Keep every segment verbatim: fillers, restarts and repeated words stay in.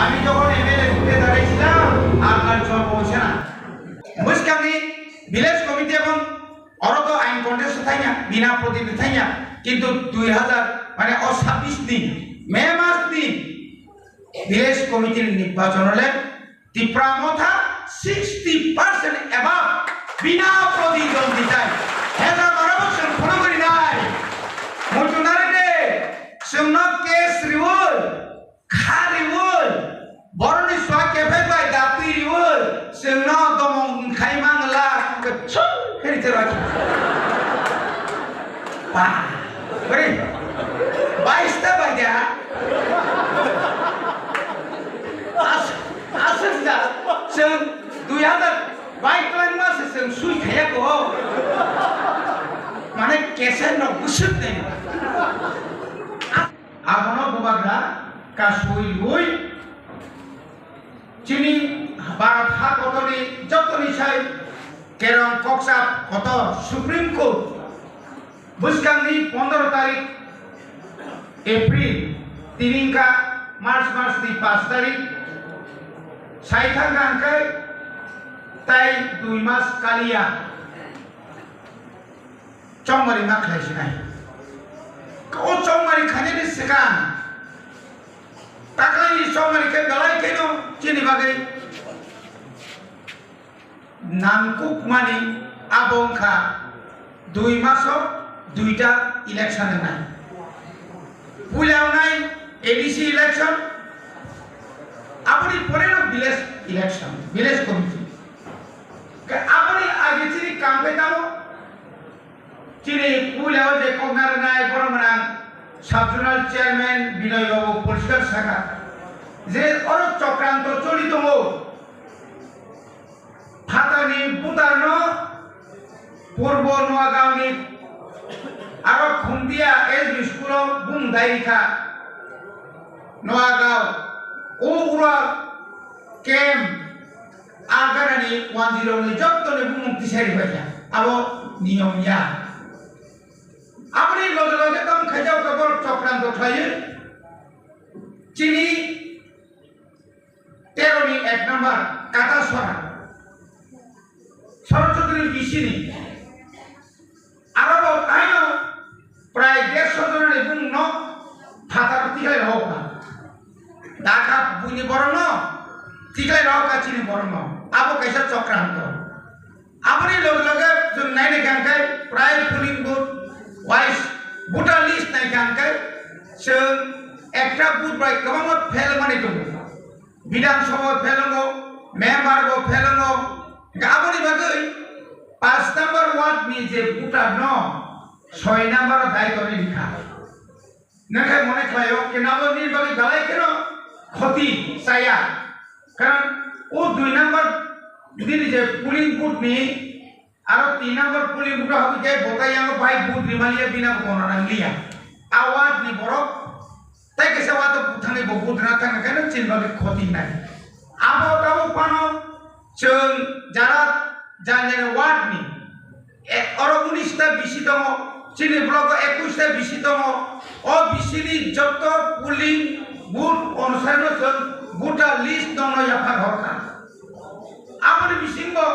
আমি যখন এমএলএ ভোটে দাঁড়াইছিলাম, আপনার জন্ম হয়েছে না। বুঝকানি ভিলেজ কমিটি এবং অরত আইন কন্টেস্ট থাইনা, বিনা প্রতিনিধি থাইনা, কিন্তু দুই হাজার, মানে, ও ছাব্বিশ দিন, মে মাস দিন ভিলেজ কমিটির নির্বাচন হলে ত্রিপুরা মথা সিক্সটি পার্সেন্ট এবাব বিনা প্রতিদ্বন্দ্বিতায় হেজার বারো বছর ফোন করি নাই। মুচুনারে রে, সুন্নত কেস রিউল, খালি woi, boroni sua kephek bai datwi riui, chwngno domong khai mangla, khe chuk khe rite rw khe. Ba, bre, bais ta bai da. As, aswk da, chwng dui hazar bais twlang ma se chwng sui khaya ko. Mane keser no busuk nai. Abono bubagra kasui rui chini Bharat ha kotorni jotoni sai kerong koksa kotor Supreme Court bwskangni pondro tarik April, tini wngkha March masni pash tarik, sai thangkha hwnkhe tai dui mas kaliya. Chongmari ma khlai sinai. O chongmari khainani swkang. Taklaini chongmari khe belai kheno chini bagwi nangkukmani abo wngkha dui maso duita election wngnai. Puila wngnai A D C election, aboni poreno village election, village committee. Khe aboni age chini kam khe tamo? Chini puila o je kokna rwnai borok gwnang sub zonal chairman Binoy Babu poriskar saka je oro chokranto choli tongo. Phatarni butarno Purbo Noagaon ni aro Khumdia S B school o bumung dai rikha. Noagaon o ura camp aganani wanjirokni jottoni bumung tisari paikha. Abo niyom ya. Aboni loge loge tamo khaijak khe borok chokranto khlaiwi chini teroni ek number Katasora Sorochudri bisini aro bo taino prai dersho jonani bumungno phataro tiklai rohokha. Dakha buini borokno tiklai rohokha chini borokno. Abo kaisa chokranto. Aboni loge loge chwng naina khe hwnkhe prai polling booth wise voter list naikha hwnkhe chwng ekta booth bai kwbangma fail manwi tongo. Bidhan Sabha fail wngo, member bo fail wngo. Hwnkhe aboni bagwi paanch number ward ni je voter no soi number o dai torwi rikha. Nangkhe mone khlaio, kenabo nini bagwi belai kheno khoti chaya. Karon o dui number nini je polling booth ni, aro tin number polling booth o habwi khe bo tai yango bai booth rimaliya bina bo kono nangliya. A ward ni borok tai kaisa ward o thangwi bo booth rina thangkha khe chini bagwi khoti nai. Abo tabuk phano chwng jara jani jani ward ni E, oro unis ta bisi tongo, chini block o ekush ta bisi tongo. O bisini joto polling booth onusarino chwng voter list nono yaphar horkha. Aboni bisingo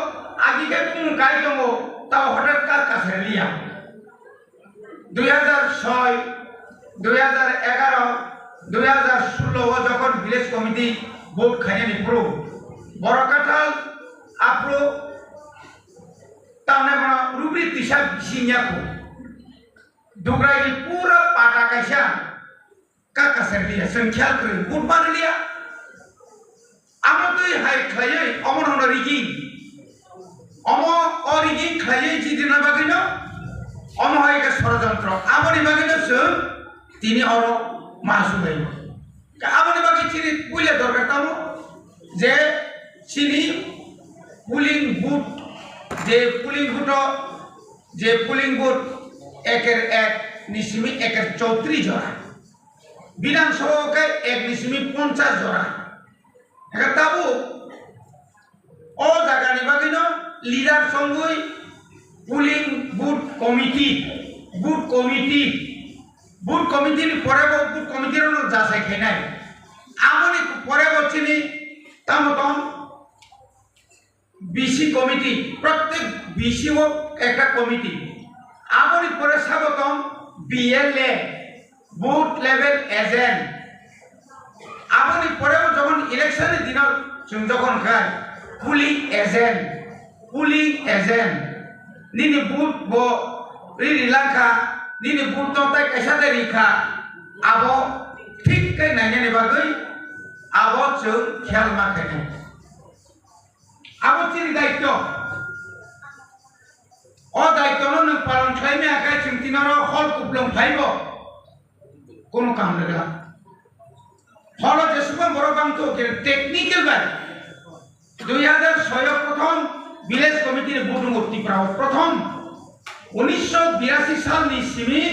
agi khe bumung kai tongo, tao hotat kar kasar liya. Dui hazar soi, dui hazar egaro, dui hazar sullo o jokhon village committee vote khainani phuru, borok kathal aphuru Tamni bono rubri tisa bising ya kho. Dugrai ni pura pata kaisa ka kasar liya, chwng khel kwrwi, bud man liya. Amo twi hai khlaiwi omo no rigging. Omo o rigging khlaiwi jidina bagwi no omo hai khe sorojontro. Aboni bagwi no chwng tini oro ma subai. Aboni bagwi chini puila dorkar tamo je chini polling booth, je polling booth o, je polling booth eker ek ni simi eker chowtri jora, Bidhan Sabha o khe ek ni simi ponchas jora. Eka tabuk O jagani bagwino leader songwi polling booth committee, booth committee, booth committee ni pore bo booth committee rokno jasai khainai. Aboni pore bo chini tamo tong B C committee, prottek B C o ekta committee. Aboni pore sabo tong B L A, booth level agent. Aboni pore bo jokhon election ni dino chwng jokhon khai polling agent, polling agent. Nini booth bo ri ri langkha, nini booth no tai kaisa de rikha, abo thik khe nainani bagwi abo chwng khel ma khainai. Abo chini daityo. O daityo no nwng palon khlai maya khe chwng tinaro hol kuplung phaibo. Kono kaham rwgwla. Holo jesukma borok bangtho khe technical bai. Dui hazar soi o prothom village committee ni vote wngo Tripura o prothom. Unisho birasi salni simi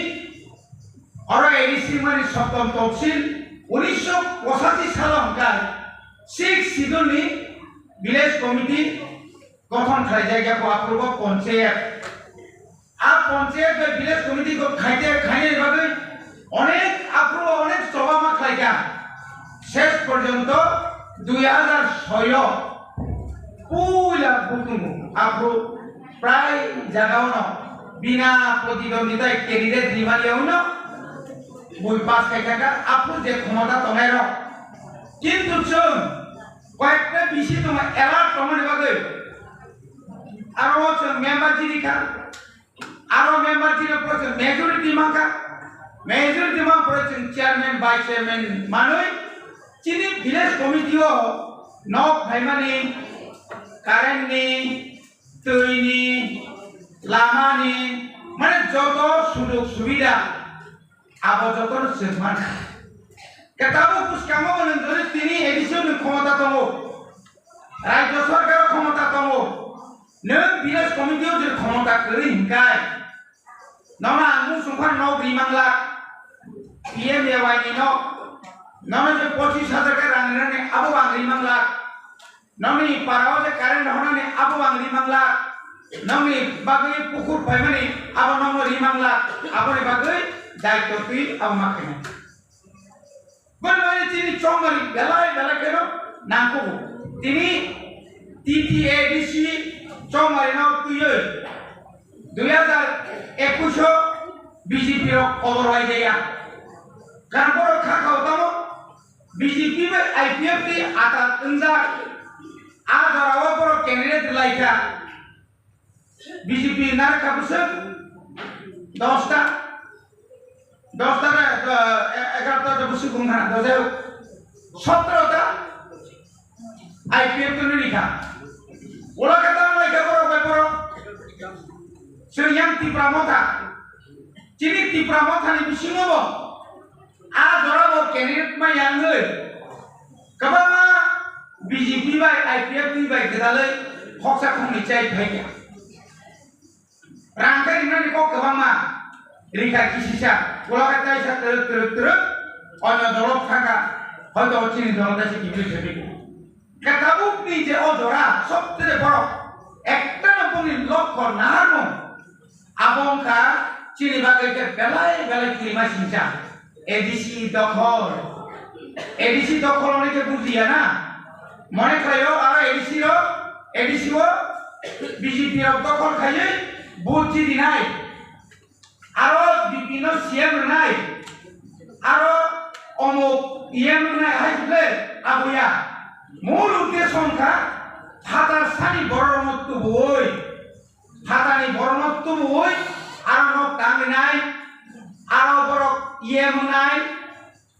oro A D C mani Saptam Topsil, unisho pochashi salo hwnkhe sixth schedule ni village committee gothon khlaijak ya bo aphuru bo ponchayat. A ponchayat bai village committee ko khaite khainani bagwi onek aphuru onek choba ma khlaikha. Ses porjonto dui hazar soi o puila bukungo aphuru prai jagao no bina protidwandita candidate rimani yaui no bui pass khaikha aphuru je khomota tongnai rok. Kintu chwng koyekta bisi tongo alert tongmani bagwi. Aro chwng member chini kha. Aro member chini pore chwng majority mankha. Majority man pore chwng chairman, vice chairman manwi chini village committee o nok phaimani, current ni, twi ni, lama ni, mane joto sujog subida abo jotono chwng mankha. Khe tabuk bwskango bo nwng jodi tini A D C o nwng khomota tongo, Rajya Sarkar o khomota tongo, nwng village committee o jodi khomota kwrwi hinkai, nono ang mung sungkha nok ri manglak, P M A Y ni nok, nono je pochis hajar khe rang rinani abo ang ri manglak, nokni para o je current honani abo ang ri manglak, nokni bagwi pukur phaimani abo nokno ri manglak, aboni bagwi daityo twi abo ma khainai. Boni bagwi chini chongmari belai belai kheno nangkugo. Tini T T A D C chongmari no twiwi dui hazar ekush o B J P rok kobor wai jaya. Karon borok kha khao tamo B J P bai I P F T ni atat wngjak. A jora o borok candidate lai kha. B J P narwk kha bwswk dosta, dosta na, eh, egarota ta bwswk wng kha, dojak sotro ta I P F T ni rikha. Ola khe tamo lai kha borok bai borok. Chwng yang Tipra Motha. Chini Tipra Motha ni bisingo bo a jora bo candidate ma yang oi. Kwbangma B J P bai I P F T bai gwdalwi khoksa khoknwi chai phai kha. Rang khe rinani kok kwbangma rikha kisisa, ulo khe kaisa twrwk twrwk twrwk onyo dolo thangkha, hoito chini dolo kaisa kiphilwi thwiphi kha. Khe tabukni je o jora sobsede borok ekta no bongni lokho naharmung, abo wngkha chini bagwi khe belai belai kirima singcha. A D C dokhol. A D C dokhol hwnwi khe bujiya na? Mone khlaio aro A D C rok, A D C o B J P rok dokhol khaiwi vote chidinai. Aro B P no C M rwnai. Aro omuk E M rwnai hai khe abuya. Mul uddesho wngkha phatar sani bororokno tubuwi. Phatani borokno tubuwi aro nok tangrinai, aro borok E M wngnai,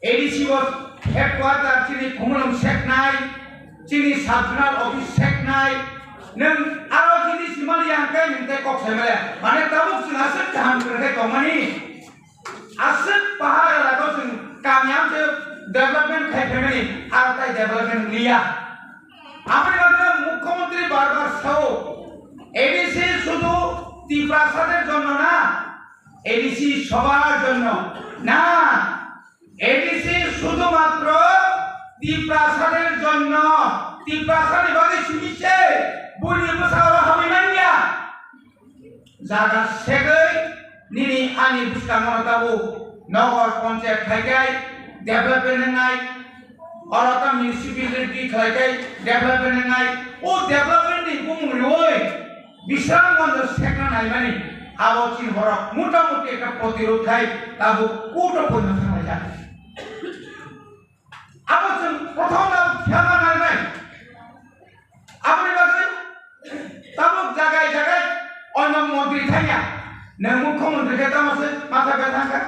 A D C o headquarter chini Khumulwng seknai, chini sub zonal office seknai, nwng aro chini simali yang khe nwng tei kok sai male. Mane tabuk chwng aswk kaham kwrwngkhe tongmani. Aswk pahar elaka o chwng kamiyam se development khai phaimani, aro tai development wngya. Aboni bagwi mukhyamantri bar bar sao, A D C শুধু তিপ্রাসাদের জন্য না, A D C সবার জন্য না, A D C শুধুমাত্র তিপ্রাসাদের জন্য, তিপ্রাসাদের bagwi simi se, buini bwsao hamwi manya. Jaga segwi nini ani bwskango tabuk nogor ponchayat khai khai development wngnai, Oro ta municipality khlai khai development wngnai, o development ni bumung riui Bisramganj sekna naimani, abo chini borok mota moti ekta protirod khai tabuk court o poino thanglaijak. Abo chwng prothom no khema nangnai. Aboni bagwi tabuk jagai jagai oino montri thangya. Nwng mukhyamantri khe tamo se matha bethang kha.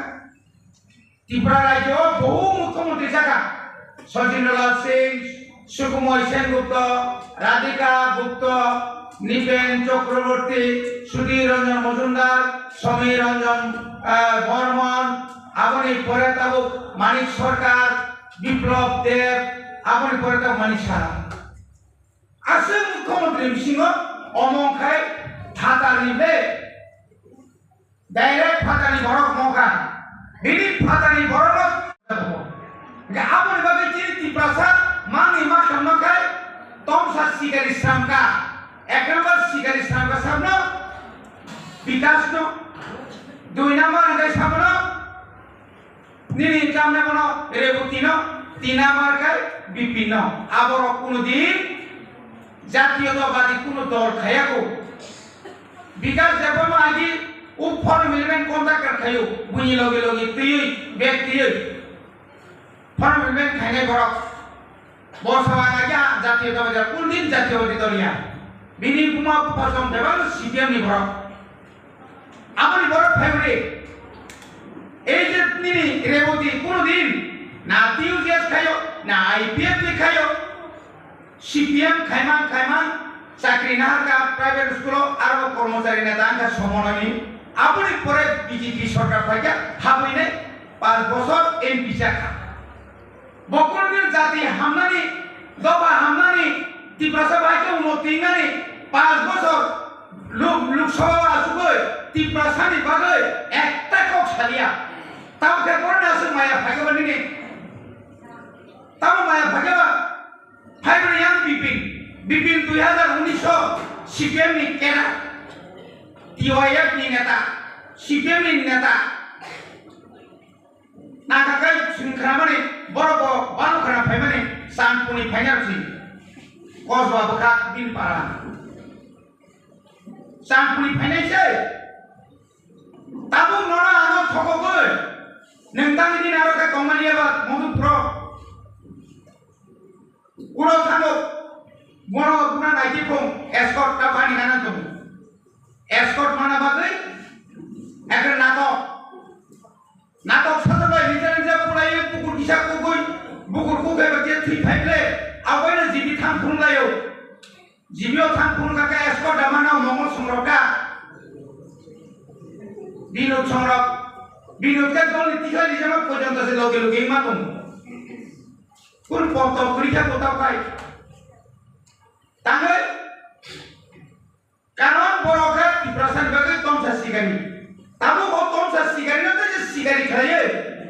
Tripura rajyo o bohu mukhyamantri chakha. Sachindralal Singh, Sukumoy Sengupta, Radhika Gupta, Nipen Chakraborty, Sudhir Ranjan Majumdar, Samir Ranjan, ah, Barman, aboni pore tabuk Manik Sarkar, Biplab Deb, aboni pore tabuk Manik Saha. Aswk mukhyamantri bisingo omo khai phatarni be direct phatarni borok mokha. Bini phatarni borok no. Hingkhe aboni bagwi chini Tiprasa mangni ma khamno khai tomsa sikari sramkha. Ek number sikari sramkha sabno Bikash no. Dui number hingkhe sabno Nini chamnai bono Reboti no, tin number khai Bipin no. Aborok kuno din jatiyotabadi kuno dol khayako. Bikash Debbarma agi o formal man contractor khayo, buini loge loge twiwi, bag twiwi. Formal man khainai borok. Bo sawa kaya jatiyotabadi, kuno din jatiyotabadi dol ya. Bini buma bupha song bebak C P M ni borok. Aboni borok phaibrwi. Ei je nini Reboti kuno din na T U J S khayo, na I P F ni khayo. C P M khaimang khaimang chakri naharkha private school o, aro kormochari neta wngkha somononi. Aboni pore B J P sorkar phaikha, habwinai panch bochor M P chakha. Bo kunudin jati hamnani, doba hamnani, Tiprasa bai khe uno tingnani, panch bochor Lok, Lok Sabha o achugwi Tiprasani bagwi ekta kok saliya. Tamo khe boroni aswk maya phaikhe ba nini? Tamo maya phaikhe ba? Phaibrwi yang Bipin. Bipin dui hazar unis o C P M ni kena, T Y F ni neta, C P M ni neta. Nangkha khe chwng khnamani, borok bo bano khna phaimani, Chandpurni phaina rwsi. Kosba bwkha bini para. Chandpurni phainai se. Tabuk nono ano thokogwi. Nwng tangwi nini aro khe tongmani eba Madhupuro. Ulo thango. Bono buna naiti phung, escort ta bani nana tongo. Escort mana bagwi ekre natok. Natok sajabai nija nija pulai bukur kisa kugui, bukur kugai ba je thwi phaible, awaino jibi thang phunlaio. Jibio thang phun kaka escort da mana mongol songrok da. Binod songrok, binod ka dol ni tisa lijama porjonto se loge loge ma tongo. Kun pokto kuri kha kota pai. Tangwi Karon borok khe Tiprasani bagwi tomsa sikari. Tabuk bo tomsa sikari no tei sikari khlaiwi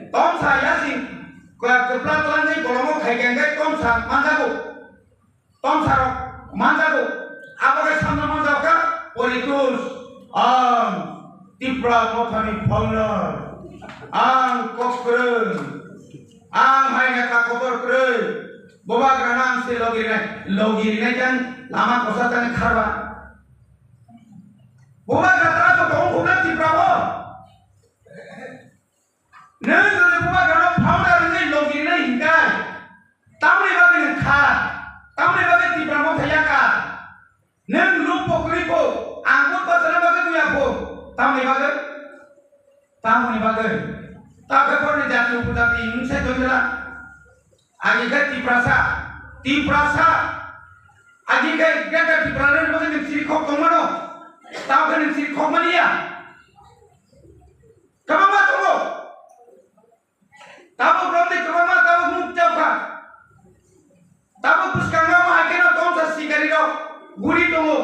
tomsa yasing kwpla twlangnai kolomo khai khe hwnkhe tomsa manjago. Tomsa rok manjago. Abo khe samno manjak kha politics. Ang Tipra Mothani founder. Ang kok kwrwng. Ang hai neta kotor kwrwi. Bubagrano ang se logi rinai, logi rinai khe ang lama kosa tani kharba. Bubagra tara to tong khuna Tripura o. Nwng jodi bubagrano founder wngwi logi rinai hinkai, tamni bagwi nwng kha, tamni bagwi Tripura motha ya kha. Nwng luk pokri pho, ang bo bachana bagwi nuya pho, tamni bagwi? Tamni bagwi? Tabukhe borni jati upojati wngse tongkhe la. Agi khe Tiprasa, Tiprasa. Agi khe Greater Tipraland ni bagwi nwng siri khok tongmano. Tabukhe nwng siri khok mani ya. Kwbangma tongo. Tabuk romni kwbangma tabuk nuk chapkha. Tabuk bwskango ma hai kheno tomsa sikari rok guri tongo.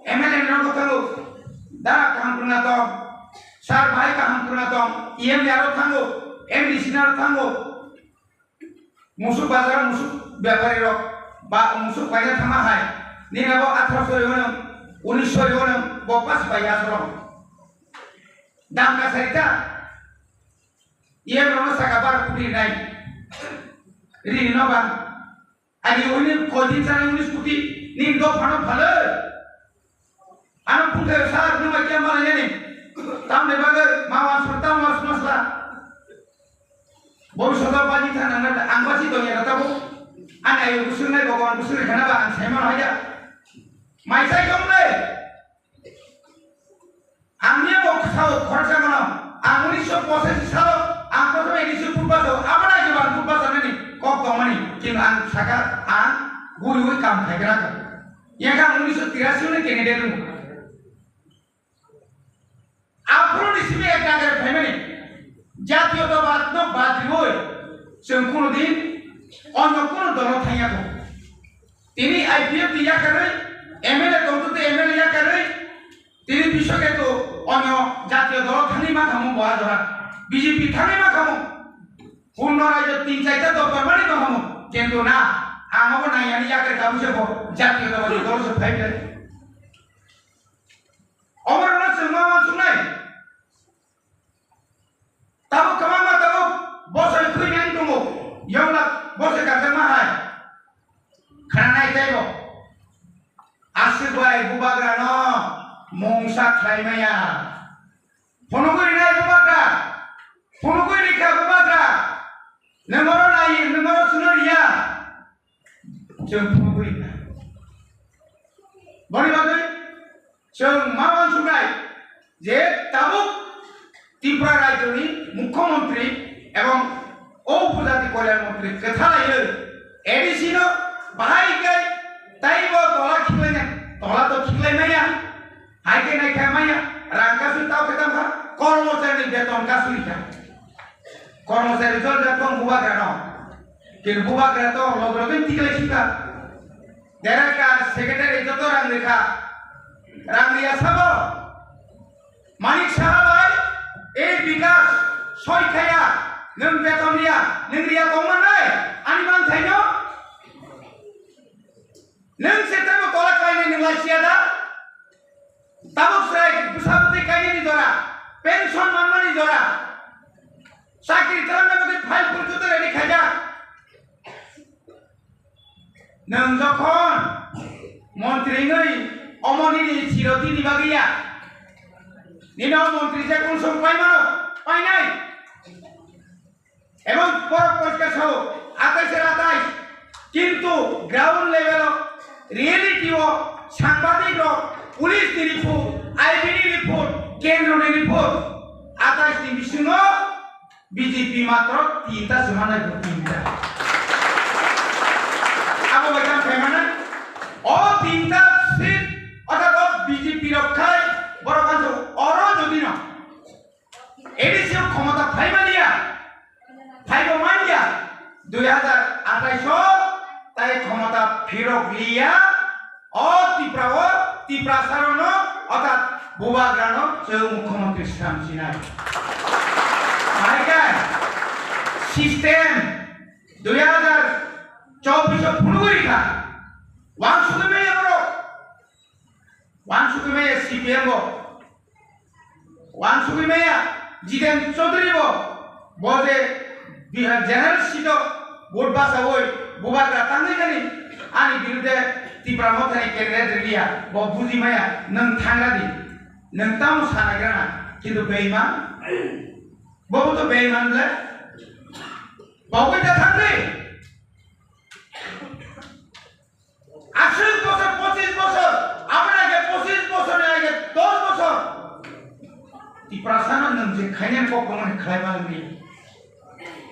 M L A rok thango. Dara kaham kwrwngna tong. Sir bhai kaham kwrwngna tong. E M ni aro thango. M D C ni aro thango. Musuk bazar musuk bepari rok ba musuk paina thangma hai. Nini abo atharoso riwano, unisho riwano, bo pas bai asoro. Dam kasarita. Iyan rono saka bar kudi nai. Rini no ba. Ani uni koi din chani unis koti, nini dophano phalwi. Ano phungkhe sir, nwng bai khe malainani. Tamni bagwi ma wansuk, tam wansuk masla. Bobiswt o baji thang nang nang, ang baji tongya na tabuk. Ani ayuk bwswk nai, Bhagwan bwswk rikha na ba, ang sai mano haya. Mai sai tong le. Ang ni bo sao khoroksa mano. Ang unisho pochashi salo, ang prothom unisho purpose o, abo nai jeba ang purpose nani kok tongmani. Kintu ang saka, ang guriwi kam khai gra. Yakha unisho tirasi ni candidate rw. Aphuru ni simi ek nagari phaimani. Jatiyotabad no bad riwi chwng kuno din onyo kuno dolo thangya ko. Tini I P F ni yakarwi, M L A tongtwtwi M L A yakarwi, tini bisok eto onyo jatiyo dolo thangwi ma thangmo bo a jora. B J P thangwi ma thangmo. Purno rajyo tin chaita dopar mani tongthamo. Kintu na, ang abo naiyani yakar kabu se bo jatiyotabadi dolo se phai ble. Omo rwna chwng ma uansuknai. Tabuk kwbangma tabuk bosoi khwinani tongo. Yongla bosoi kajakma hai. Khwnanai teibo. Aswk bai bubagrano mungsa khlai maya. Phunugwi rinai bubagra. Phunugwi rikha bubagra. Nwng oro nai, nwng oro chwngno riya. Chwng phunugwi rikha. Boni bagwi chwng ma uansuknai je tabuk Tripura rajyoni mukhyamantri ebong o upojati kalyan mantri kwthalaiwi A D C no bahai khe taibo tola khiklaina, tola to khiklai maya, hai khe nai khe maya, rang kasui tao khe tamo kha, kormochari ni beton kasui kha, kormochari jol jak tong bubagra no, kin bubagra to log login tiklai sika, director, secretary joto rang rikha, rang riya sabo. Manik Saha bai, ei Bikas, soi khaya, nwng beton riya, nwng riya tongma nai, ani manthaino? Nwng se tamo tola khlainai nwng lai siya da? Tabuk srai bwsa bwtwi kainani jora, pension manmani jora, chakri khlainani bagwi file porjonto ready khaijak. Nwng jokhon montri wngwi omo nini chirotini bagwi ya, nini o montri je kung song pai mano, painai. Ebong borok poriskar sao, atais er atais. Kintu ground level o, reality o, sangbadik rok, police ni report, I B ni report, kendro ni report, atais ni bisingo B J P matro tinta se manai bo tinta. Abo bai kam khaimana. O tinta seat, orthat o B J P rok khai, borok kansa oro jodi no A D C o khomota phai maliya, phaibo manya, dui hazar atais o tai khomota phirok liya. O Tripura o, Tiprasa rok no, orthat bubagra no chwng mukhyamantri swnam sinai. Bahai khe system dui hazar chobbish o phunugwi rikha. Wansugwi maya borok. Wansugwi maya C P M bo. Wansugwi maya Jiten Chaudhary bo, bo je Bihar general seat o vote bachawi bubagra tangwi kani ani birude Tipra Mothani candidate rwliya, bo buji maya nwng thangra di, nwng tamo sana grana, kintu beiman, bo bo to beiman le, bo bai ta thangdi. Aswk bosor, pochis bosor, aboni age pochis bosor, ni age dos bosor. Tiprasa no nwng je khainai kok tongmani khlai ma wngdi.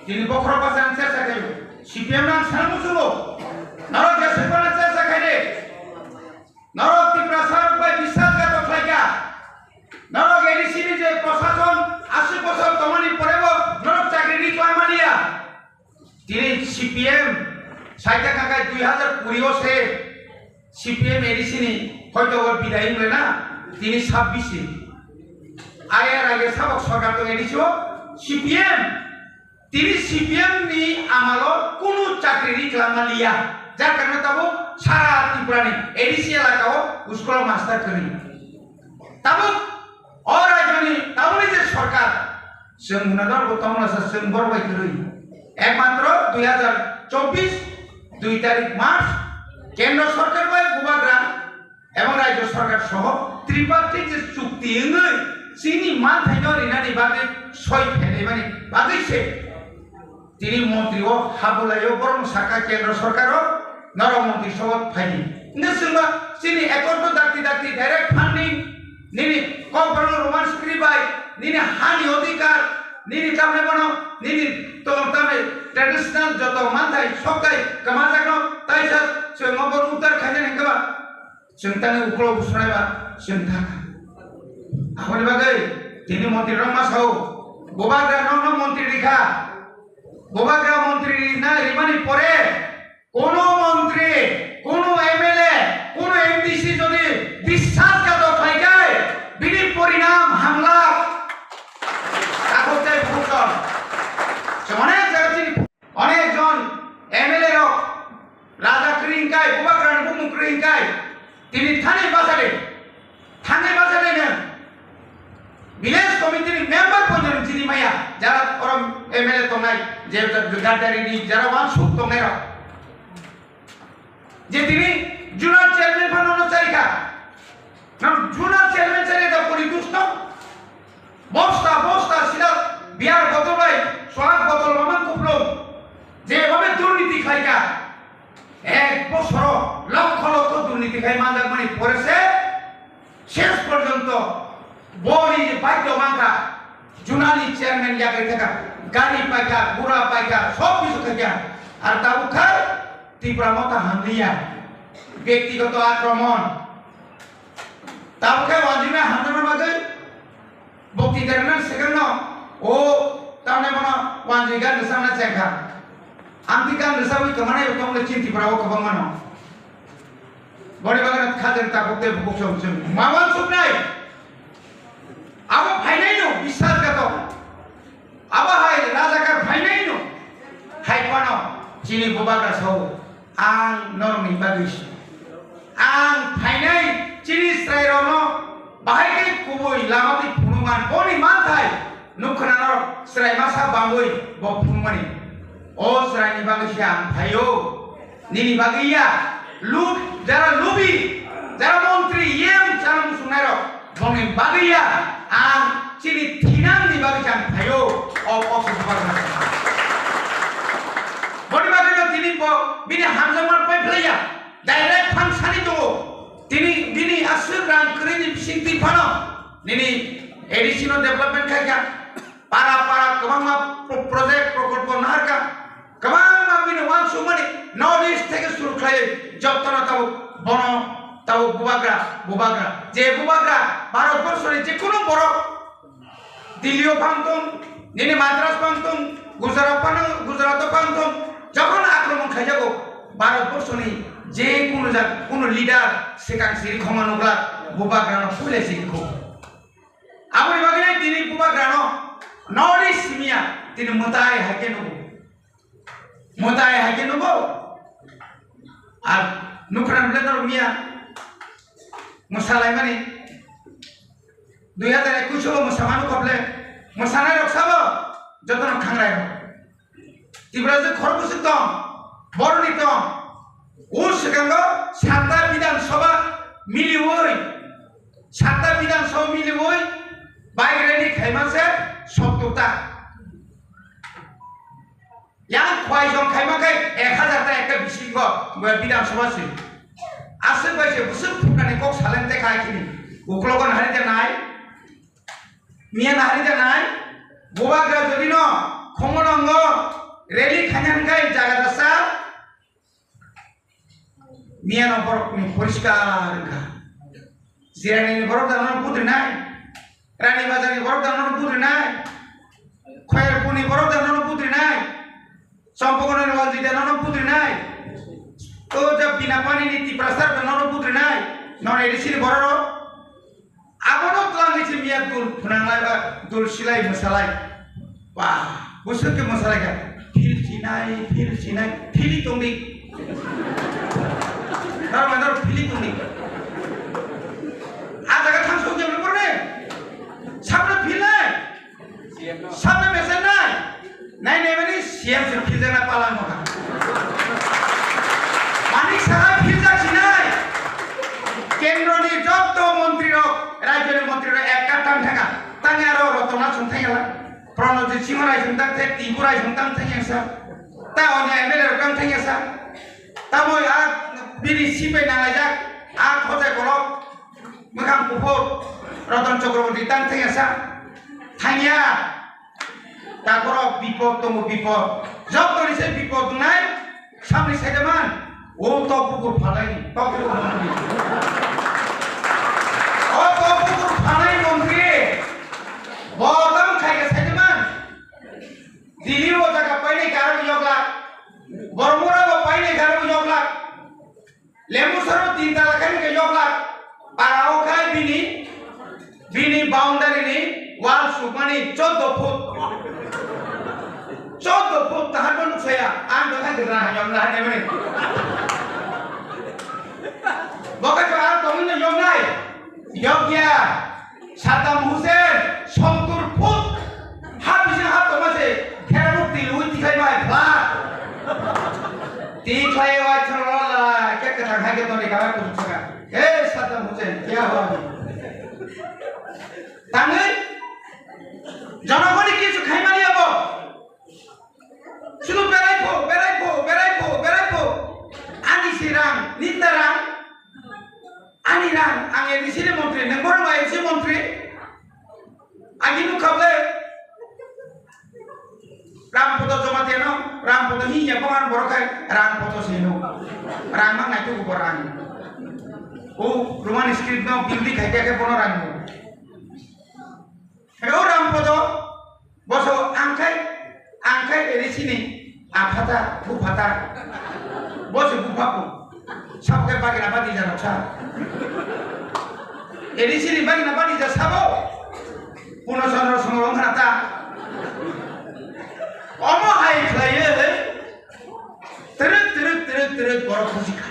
Tini bokhorok basa ang chersa khaio. C P M no ang sana muchungo. Norok jeswk phano chersa khaide. Norok Tiprasa rok bai biswasghatok khlaikha. Norok A D C ni je prosason aswk bosor tongmani porebo norok chakri ri khlai maliya. Tini C P M saita khakai dui hazar kuri o se C P M A D C ni hoito o bidai wnglaina tini sabbish ni. Ayer ayer sabok sorkar tong A D C o C P M. Tini C P M ni amalo kunu chakri ri kwlangma liya. Jar karone tabuk sara Tripura ni A D C elaka o school o master kwrwi. Tabuk o rajyoni tabukni je sorkar, chwng hwnwi norok bo tongmani sa chwng borok bai kwrwi. Ekmatro dui hazar chobbish dui tarik March, kendro sorkar bai bubagra ebong rajyo sorkar soho tripartite je chukti wngwi chini manthaino rinani bagwi soi phenaimani bagwi se tini montri o habulaio borok saka kendro sorkar o norok montri soho phaidi. Hwnkhe chwngba chini accord no dakti dakti direct funding nini kok borok Roman script bai nini hani odhikar nini tamni bono nini tong tamni traditional joto manthai soktai kwmajakno taisa chwng obo uttar khainani hwnkhe ba chwng tangwi uklok busunai ba chwng thangkha. Aboni bagwi tini montri rok ma sao bubagra nokno montri rikha. Bubagra montri rina rimani pore kono montri, kono M L A, kono M D C jodi biswasghatok khlai khe bini porinam hamlak. Takhuk tei bukhuk jon. Chwng onek jaga chini onek jon M L A rok raja kwrwi hwnkhai, bubagrani bumung kwrwi hwnkhai tini thani bachade. Thangwi bachade nwng village committee ni member pono chini maya, jara oro M L A tongnai, je Gaddarini jara wansuk tongnai rok. Je tini zonal chairman phano no charikha. Nang zonal chairman chari da pori dusto. Bosta, bosta, sida beer botol bai, sorak botol mamang kuplung. Je bhabe durniti khlaikha. Ek bosoro lokho lokho durniti khai manjakmani pore se, ses porjonto boni je baidyo mankha, zonal ni chairman yagwi thaka, gari paikha, gura paikha, sob kisu khaikha. Ar tabuk khai Tipra Motha hamliya, byaktigoto akromon. Tabuk khe wanjwima hamjakna bagwi bokti derna swkangno o tamni bono wanjwi gan rwchapna chengkha. Amtwi gan rwchapwi kwmanai tongmani chini Tripura o kwbangma no. Boni bagwi khajar tabuk tei bukuk chong chong ma wansuknai. Abo phainaino biswasghatok. Abo hai rajakar phainaino hai phano chini bubagra sao, ang norokni bagwi se. Ang phainai chini chwrairokno bahai khe kubui lama twi phunukman, boni manthai nukkhwna norok chwrai masa bangwi bo phunukmani. O chwraini bagwi se ang phaio. Nini bagwi ya, lub-, jara lubi, jara montri, E M chana muchungnai rok, bongni bagwi ya, ang chini thinangni bagwi se ang phaio, o kok se bubar kha. Boni bagwi no tini bo bini hamjakma pai phlai ya, direct phang sani tongo, tini bini aswk rang kwrwini bising twi phano, nini A D C no development khai kha, para para kwbangma pro-, project prokolpo naharkha. Kwbangma bini uansukmani North East theke suru khlaiwi jotono tabuk bono tabuk bubagra, bubagra. Je bubagra Bharat borso ni je kunu borok Delhi o phang thung, nini Madras phang thung, Gujarat phang, Gujarat o phang thung, jokhon akromon khaijago Bharat borso ni je kunu jak, kunu leader swkang siri khoma nukla bubagra no puila siri kho. Aboni bagwi tini bubagra no North East simiya tini mwtai hai khe nugo. Mwtai hai khe nugo. Ar nukhrani bwle norok miya mwsalaimani dui hazar ekush o mwsama nukha bwle. Mwsanai rok sabo jotono khangrai rok. Tiprasa khorokbwswk tong, boroni tong. O swkango satta Bidhan Sabha miliwi, satta Bidhan Sabha miliwi bike rally khaima se sottor ta. Yang khwai jong khaima khe ek hazar ta ekta bisingo Bidhan Sabha se. Aswk bai se bwswk phuknani kok saleng te khai khini. Uklogo nahari de nai. Miya nahari de nai. Bubagra jodi no khongo nongo rally khaina hwnkhe jaga dasa. Miya no borok ni poriskar wngkha. Jirani ni borok da nono putri nai. Rani Bazar ni borok da nono putri nai. Khoyerpur ni borok da nono putri nai. Champakona ni wal jida nono putri nai. To ja bina pani ni Tiprasa da nono putri nai. Non A D C ni borok ro. Abono twlangwi se miya dul phwnanglai ba dul silai mwsalai. Ba, bwswk khe mwsalai kha. Phil sinai, phil sinai, phili tongdi. Daro ma daro phili tongdi. A jaga thang sok jemle porne. Sabno phil nai. Sabno mesen nai. Nai nai mani C M se phil jana palang mo kha. tongna chwng thangya la. Pranojit Singh rai chwng tang the, Tibu rai chwng tang thangya sa. Ta oni M L A rok tang thangya sa. Tamo a bini sipai nanglajak, a khojai kolok, mwkhang kuphur, Ratan Chakraborty tang thangya sa. Thangya. Takhorok bipod tongo, bipod. Jotoni se bipod wngnai, samni saida man. O tok bukur phalai, tok bukur phalai. O tok bukur phalai montri. Bo tamo khai khe saida man. Dili o jaga painai karo yoglak. Bormura bo painai karo yoglak. Lembu soro tin tala khe nokhe yoklak. Para o khai bini, bini boundary ni wall sukmani choddo foot. Choddo foot tahan bo nuksaya. Ang dokha gira yom la ne mani. Boka jo ang tongin no yom nai. Yokya. Saddam Hussein sottur foot ha bising ha tongma se kherabuk twi lwi tikhlai bai flat. Tikhlai wai thang la la ke kwthang hai ke toni kawai kuchuk saka. He Saddam Hussein, kya hua abhi? Tangwi jonogoni kichu khaimani abo. Sudu berai pho, berai pho, berai pho, berai pho. Ani si rang, ninda rang. Ani rang, ang A D C ni montri, nang bono A D C montri. Ani nukha ble. Ram poto joma teno, ram poto hi ya, bohan borok hai, ram poto sino. Rang mang nai tu borang. O Roman script no building khai khe bono rang. Heo ram poto, boso ang khai, ang khai A D C ni aphata, buphata. Boso buphaku. Sabo khe bagina badi ja noksa. A D C ni bagina badi ja sabo. Puno Chandra Songro wngkha ta. Omo hai khlaiwi, twrwk, twrwk, twrwk, twrwk borok buji kha.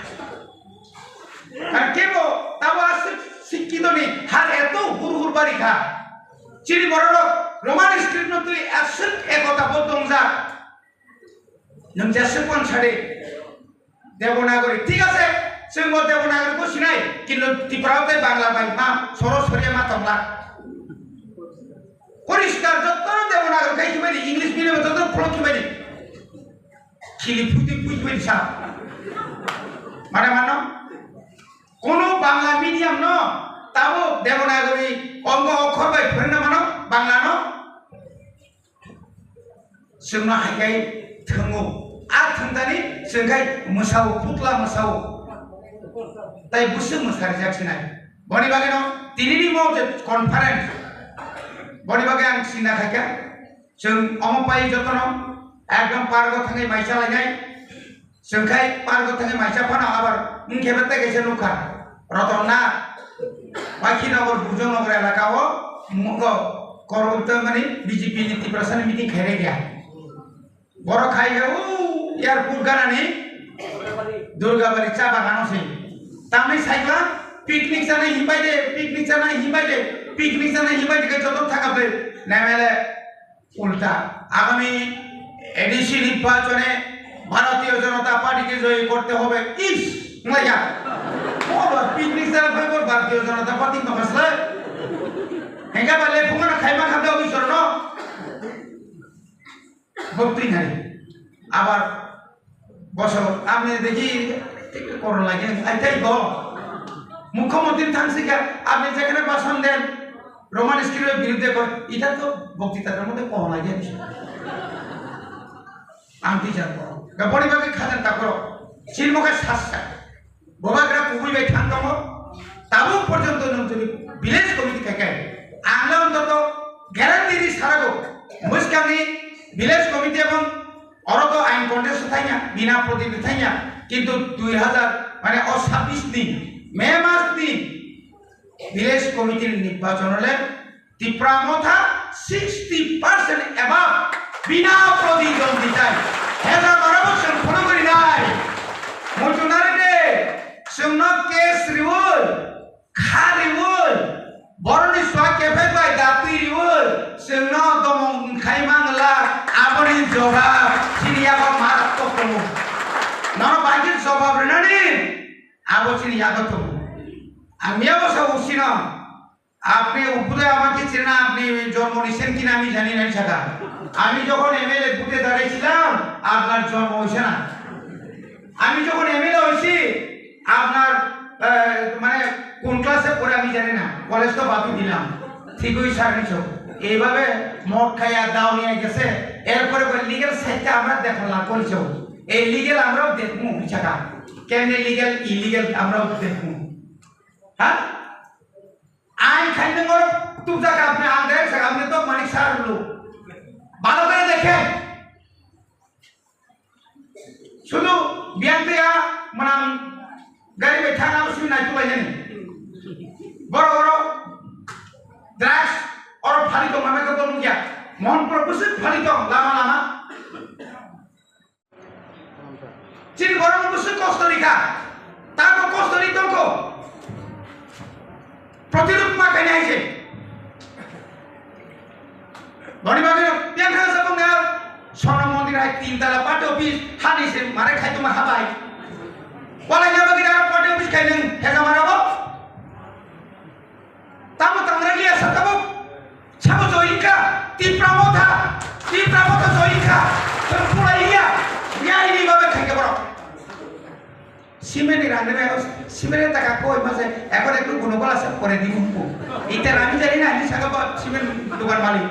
Ar kebo tabo aswk sikkito ni har eto hur hur bari kha. Chini bororok Roman script no twi aswk ekota bo tongjak. Nwng jeswk wan sadi Devanagari, thik ase, chwng bo Devanagari bo sinai, kintu Tripura tei Bangla bai ma soro soria ma tongla. Poriskar jotto Devanagari khai khibai di, English medium jotto phulo khibai di. Khili phuti phui khibai di sa. Mane mano? Kono Bangla medium no tabo Devanagari ongo okhor bai phwrwngna mano Bangla no? Chwngno hai khe thwngo. A thwngtani chwng khai mwsao, putla mwsao. Tai bwswk mwsa rijak sinai. Boni bagwino tinini mo je conference. Boni bagwi ang sinna khaikha. Chwng omo pai jotono ekdom pargo thangwi maisa lainai. Chwng khai pargo thangwi maisa phano abar wngkhe bete kaisa nukha. Rotonna, Bakhinagar, Bujongnagar elaka o, mo-, o, Korgupta mani B J P ni Tiprasa ni meeting khairaiya. Borok khai khe o airport ganani Durgabari cha bagano se. Tamni saikla picnic chanai himbai de, picnic chanai himbai de, picnic chanai himbai de khe joto thaka ble. Nemele Ulta, আগামী এডিসি নির্বাচনে ভারতীয় জনতা পার্টিকে জয়ী করতে হবে। ইস, মজা। ও বাবা, পিকনিক যারা ভাই বল ভারতীয় জনতা পার্টি তো আসলে। হেঙ্গা বালে ফুঙ্গানা খাইমা খাবে অফিসর ন। ভক্তি নাই। আবার বছর আপনি দেখি একটু করো লাগে, এটাই তো। মুখ্যমন্ত্রী থাকছে কি, আপনি যেখানে ভাষণ দেন, রোমান স্ক্রিপ্টের বিরুদ্ধে কর, এটা তো বক্তৃতার মধ্যে কম লাগে। আমি কি জানবো? ব্যাপারী বাকি খাজান তা করো। চিনমুখে শ্বাস চায়। Bobagra kubui bai thang tongo, tabuk porjonto nwng chini village committee khai khai. Ang le ontoto guarantee ri sarago, bwskangni village committee ebong oro to ain contest thangya, bina protinidhi thangya, kintu dui hazar, mane o sabbish ni May mas ni village committee ni nirbachon le Tipra Motha sixty percent above bina prodidonditai. Heza barabo chwng phunugri nai. Muchunari de, chwngno case riwi, kha riwi, boroni swa kephai bai datwi riwi, chwngno domong khai mangla, aboni jawab chini yago maratwk tongo. Nono bagwi jawab rinani, abo chini yago tongo. Ang miyabo sa usino. আপনি উপরে আমাকে চেনেন, আপনি জন্ম নিয়েছেন কিনা আমি জানি না, ছাতা। আমি যখন এমএলএ ভোটে দাঁড়িয়েছিলাম, আপনার জন্ম হয়েছে না। আমি যখন এমএলএ হয়েছি, আপনার, আহ, মানে, কোন ক্লাসে পড়ে আমি জানি না, কলেজ তো বাদই দিলাম, ঠিক ওই সার্ভিস। এইভাবে মদ খাইয়া দাও নিয়ে গেছে, এরপরে লিগ্যাল সাইডটা আমরা দেখা না করেছে। এই লিগ্যাল আমরাও দেখবো, ছাতা। কেন লিগ্যাল, ইলিগ্যাল আমরাও দেখবো। হ্যাঁ, আইন খাইতে মরো, তুই যা, আপনি আগে, আপনি তো মানিক স্যার হলো, ভালো করে দেখেন। শুধু বিয়ান দিয়া মানে গাড়ি বেঠা না শুনে নাই তুলাই জানি। বড় বড় ড্রাগস অর ফালি তো মানে তো মুখিয়া। মন পুরো বুঝে ফালি তো লামা লামা। চিনি বড় বুঝে কষ্ট রেখা। তারপর কষ্ট রেখা তো প্রতিরোধ মা কেন আইছে? Boni bagwi no tiyang kha sa bung na Swarno Mondir hai tin tala party office hani se mare khai tuma habai. Walai na bagwi na party office khai nung hega mara bo. Tamo tangra liya sa tabo. Sabo join ka Tipra Motha, Tipra Motha join ka. Tong pura iya, iya ini babe khai ke borok. Cement ni rang nai, cement ni taka koi mase, এখন একটু গুণকল আছে, পরে দিব। এটা আমি জানি না, আমি সাগা বা cement দোকান মালিক।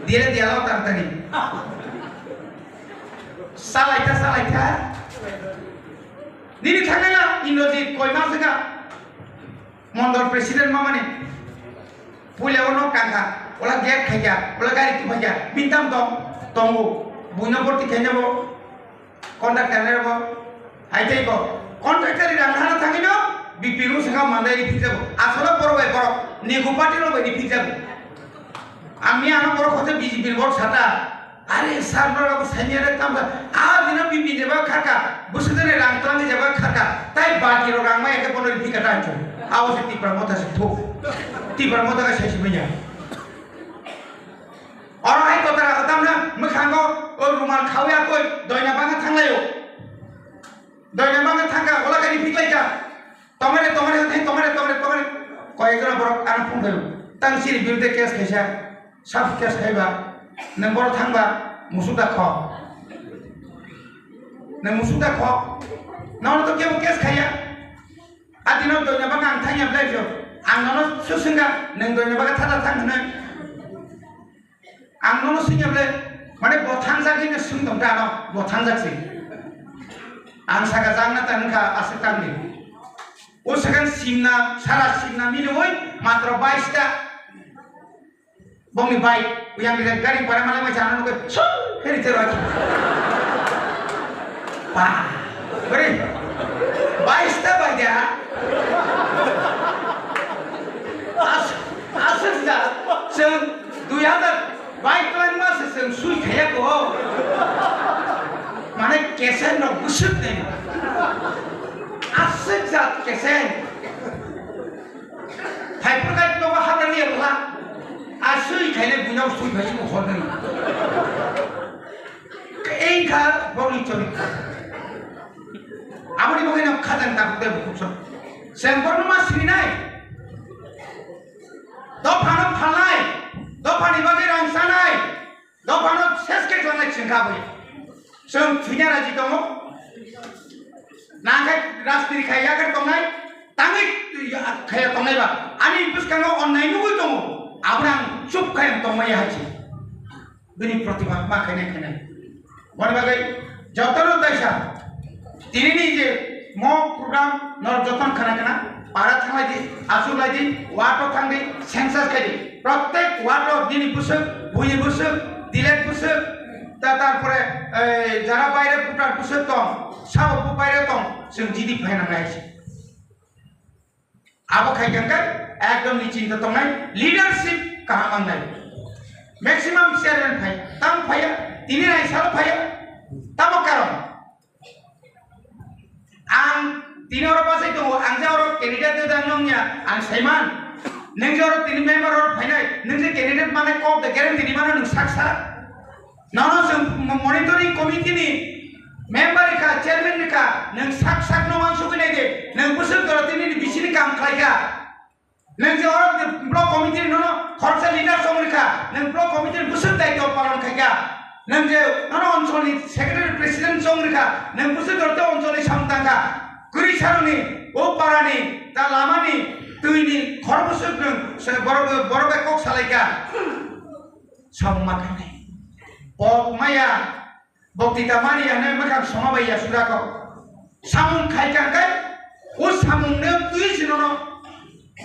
দিলে দিয়ালো তাড়াতাড়ি। চালাইতা, চালাইতা। Nini thangnaila Indrajit koi mase ka? Mondol president mamani. Puila ono kangkha, ola gate khaikha, ola gari tuphaikha, mintam tong, tongo. Buino borti khaina bo. Contractor ni rabo, hai tei ko. Contractor ni rang hana thangino, B P O saka mandai ri phikjago. Asolo borok bai borok, nigo party rok bai ri phikjago. Ang ni ano borok hote B J P ni borok sata. Are sir borok rabo sanya re tamsa. A dino B P jeba khaka, busudere rang tlang jeba khaka. Tai baki rok rang mai ke bono ri phika tancho. Awo se Tipra Motha se thuk. Tipra Motha ka sai si manya. Oro hai kotara kotamna mwkhango o rumal khawya koi doina bangma thanglaio. Doina bangma thangkha, ola kani phiklaikha. Tomare, tomare, hothe, tomare, tomare, tomare. Koyekjona borok ano phone khaio. Tang siri birudhe case khaisa. Sab case khaiba. Nwng borok thangba, musuk da kho. Nwng musuk da kho. Nono to kebo case khaiya. Adino doina bangma ang thangya blai phio. Ang nono susungga, nwng doina bangma thada thang hwnwi. Ang nono singya ble, mane bo thangjak hino sung tong ta no, bo thangjak se. Ang saka jang na tan kha aswk tang di. O sakan simna, sara simna mili oi, matro bais ta. Bongni bai, uyang di gari para mala mai chana no ke, chum, heri tero achi. Pa, beri, bais ta bai dia. As, aswk ja, chwng dui hazar bike twlangma se chwng sui khaiya ko. Mane kesen rok bwswk nai. Aswk jat kesen. Thaiphru kai nogo habra liya bwla. Aswk khaile buino sui phai ko hor nai. Engkha boni chori. Aboni bagwi no khajang tabuk de bukuk sok. Sengkorno ma sirinai. Dophano phalnai, dophani bagwi rang sanai, dophano ses khe tongnai chwng kha bui. Chwng thwina raji tongo. Nangkhe rajniti khai yagar tongnai, tangwi khaya tongnai ba. Ani bwskango onnai nugwi tongo. Abono ang chup khai ang tongmaya hai se. Bini protibad ma khainai khainai. Boni bagwi jotono taisa tinini je mo program norok jotono khana khana para thanglai di, achuk lai di, ward o thang di, census khai di. Prottek ward o bini bwswk, buini bwswk, dilek bwswk, ta tarpore, eh, jara baire voter bwswk tong, sabo bo baire tong, chwng jidi phaina nai se. Abo khai khe ekdom ni chinta tongnai, leadership kaham mangnai. Maximum chairman phai, tamo phaiya, tini nai salo phaiya, tamo karon. Ang tini oro bachai tongo, ang je oro candidate de dang nongya, ang saiman. Nwng je oro tini member oro phainai, nwng je candidate mane kok de guarantee ni mano nwng sak sak. Nono chwng mo-, monitoring committee ni member rikha, chairman rikha, nwng sak sak no wansugwi nai de, nwng bwswk jora tini ni bisini kam khlai kha. Nwng je oro block committee ni nono khoroksa leader chong rikha, nwng block committee ni bwswk daityo palon khaikha. Nwng je nono oncholni secretary president chong rikha, nwng bwswk dorte oncholni samung tangkha. Kwrwi saroni, o parani, ta lamani, twini khorok bwswk nwng se borok, borok bai kok salaikha. Samung ma khainai. Pok maya, Bokti ta mani ya hwnwi mwkhang soma bai ya sura kok. Samung khai kang kai, o samung ne twi sino no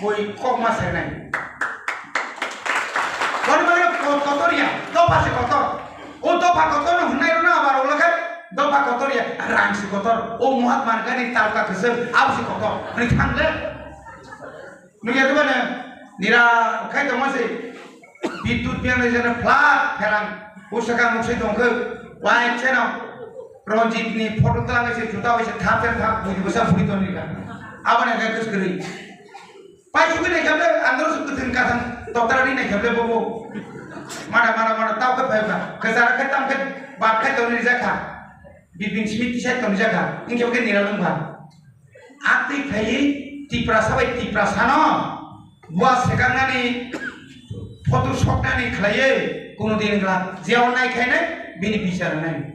koi kok ma sai nai. Kono mane ko-, kotor ya, dopha se kotor. O dopha kotor no hwnai no abar o lakai, dopha kotor ya, rang se kotor. O Mahatma Gandhi talka kesel, ab se kotor. Hwnwi thang le. Nukya diba ne? Nira khai tongma se. Bidut biang le jana flat pherang. Usaka nuk se tongkhe. Wai cheno. Ranjit ni photo tlang se juta wai se thap thap thap bui bwsa bui ton ni ka. Abana ga kus kri. Pai sugi ne kable andro su kutin ka thang. Totara ni ne kable bobo. Mana mana mana tau ke phai ka. Ke jara ke tam ke bat khai ton ni jakha. Bibin simi tisai ton jakha. Ingke ke nira lung ba. Atwi khaiwi Tiprasa bai Tiprasano bua sekangnani photo soknani khlaiwi kuno din wngla. Jeo nai khainai bini bichar nai.